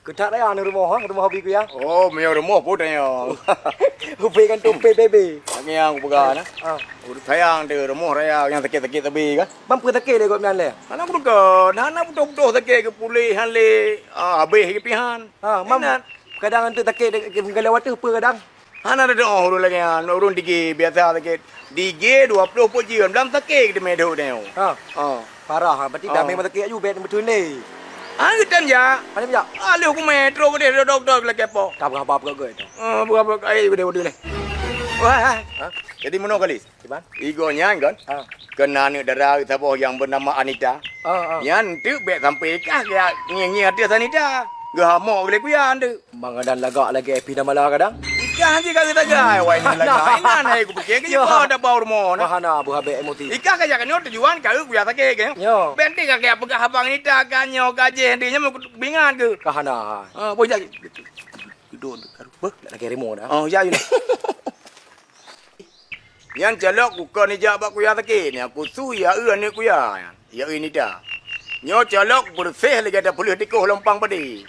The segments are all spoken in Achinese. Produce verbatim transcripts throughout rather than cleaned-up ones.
Keutat raya ni rumoh, ha? Rumoh Abi ku ya? Oh, meunyoe rumoh peue tanyong. Ubé kan tu P B B. Lagèe nyang kupeugah na. Ah. Ureueng sayang teuh rumoh raya nyang sakét-sakét sabe kan. Mam peue sakét lé gobnyan lé? Hana kudeungo, hana putôh-putôh sakét geupuléh han lé, ah, habéh geupihan. Ha, mam kadang anteuk sakét ke, ke, ke lewat tu peue kadang? Hana teudeungoe ureueng lagèe nyan, ureueng digé biasa sakét. Digé dua ploh peuet jeuem, lam sakét teumé deuh nyoe. Ha. Ha. Parah, ha. Berarti dah memang sakét aju, bèk meuteun lé. Ha, geutem jak. Mana jak? Aleuh kumé, trok keudeh dokto lagèe po. Ka beurapa peugot-got tu? Ha, beurapa kali keudeh waduh lé. Wah. Ha? Jadi meunoe kali? Kiban? Igo nyan kan? Ha. Keunan aneuk dara saboh nyang beunama Anita. Ha, ha. Nyan teuk bèk sampai kah ngieng-ngieng ateueh Anita. Geuhamok lé kuya teuk. Mangadan lagak lagèe pih na mala kadang. Ikah jih ka geutagai, wai nyan lagak. Inan hai kupikir ke jih dak bau rumoh na. Wah, hana, Abu, habéh emosi. Ikah ka jak nyoe tujuan ka kuya sakét ke. Nyo. Bèk ti ka kaya peugah abang Anita ka nyoe ka jih, nanti nyoe bingat ke. Ka hana. Ha, boh jak. Gedor karu. Beuh, nak lagèe remo dah. Oh, ya, ya. Nyan calok kukon ijak bak kuya sakét. Nyan kusu ya eu aneuk kuya nyan. Ya eu Nita. Nyoe calok beureuséh lagèe tapeuleuh tikoh lompang padé.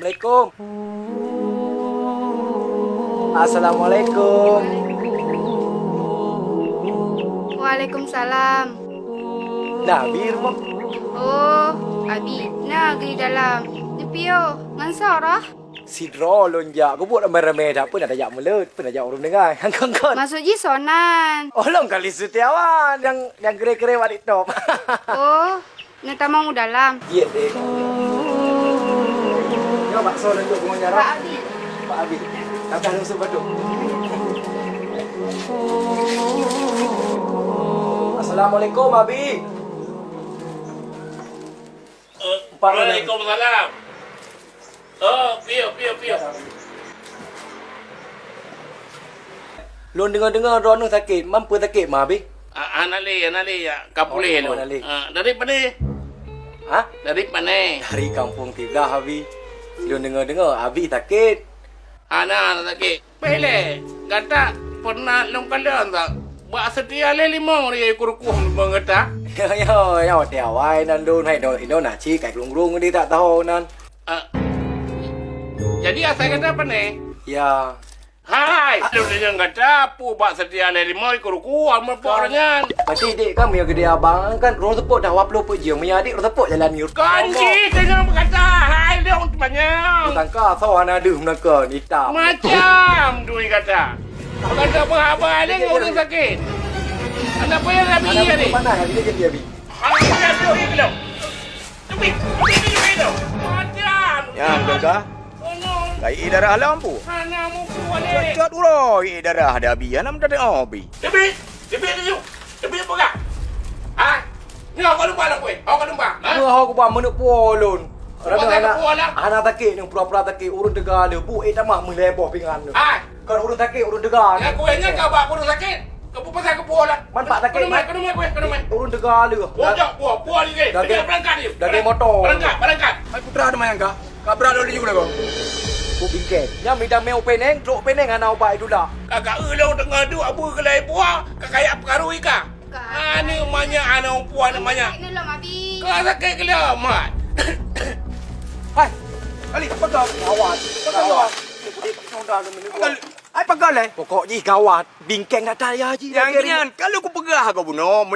Assalamualaikum. Assalamualaikum. Waalaikumsalam. Nah, Abi rumoh. Oh, Abi. Nah, di dalam. Nepiôh. Ngon soe roh? Sidroe lôn jak, geubuet ramé-ramé dak, peue na tajak mulod, peue na jak ureueng deungon. Kon-kon. Maksud jih soe nan? Oh, lôn kali Setiawan nyang, nyang kere-kere bak TikTok. Oh, neutamong u dalam. Iya deh. Nyoe bakso lôn jok ngon jaroe. Pak Abi. Pak Abi. Kakak lôn seubat tu. Assalamualaikum, Abi. Eh, Pak Abi. Waalaikumsalam. Oh, piôh, piôh, piôh. Lôn deungoe-deungoe droeneuh sakét, mam peue sakét mah, Abi? Ah, hana lé, hana lé, ya, ka puléh lôn. Oh, hana lé. Ah, dari pane? Hah? Dari pane? Dari kampung siblah, Abi. Lôn deungoe-deungoe Abi sakét. Hana, hana sakét. Pih lé, gata pernah lôn kalon tak? Bak Setia lé limong raya kurukoh meungon gata? Yo, yo, yo, watèe awai nan lôn, hai, inoe, inoe na cit kai glung-glung di tak tahu nan. Ah, jadi asai gata pane? Ya. Hai, lôn tanyong gata, peue bak Setia lé limong kurukoh meupok nyan? Berarti dek kamu yang gede abang kan, rung sepot dah dua puluh peuet jeuem, meunyo adik rung sepot jalan ni. Kan jih tanyong gata, hai, lôn tanyong. Sangka soe hana deuh meunakon, itam. Macam dui gata. Bukan tak berhaba lé ngon ureueng sakét. Anak payah Abi ni. Panas, Abi, dia jadi Abi. Anak payah Abi ni kena. Tepi, tepi, tepi tu. Macam. Nyan, Kak. Konon. Kai darah lam pu. Hana muku balik. Cocot uroe darah dah Abi. Hana minta doa Abi. Tepi, tepi tu. Tepi peugah. Ha? Nyoe kau lupa lah kueh. Kau lupa. Ha? Nyoe kau lupa menurut polon. Rada hana, hana sakét ni, pura-pura sakét. Ureueng teuga le, bu, eh, tamah meulai boh pingan tu. Hai. Kon ureueng sakét, ureueng teuga. Ya, kueh nyan ka bak ureueng sakét. Kau pasal kau pulang. Man bak sakét, kau man. Kau mai, kau mai, kau mai. Ureueng teuga le. Bojok, buah, buah ni. Daging, daging motor. Berangkat, berangkat. Hai putra, ada mayang kah? Ka brat laju lagoe. Ku bingkeng. Nyan mida mé u Peneng, trok Peneng hana ubat ditulak. Kakak eu lôn teungoh duek abu keulai puah, ka kayak peukaru ika. Aneuk manyak, aneuk puan aneuk manyak. Sakét nolong, Abi. Ka sakét keulai amat. Hai, kali peugah gawat. Peugah gawat. Hai, peugah lé. Pokok jih gawat. Bingkeng dak taya jih. Nyang nyan, kalau kupeugah keu bunoe,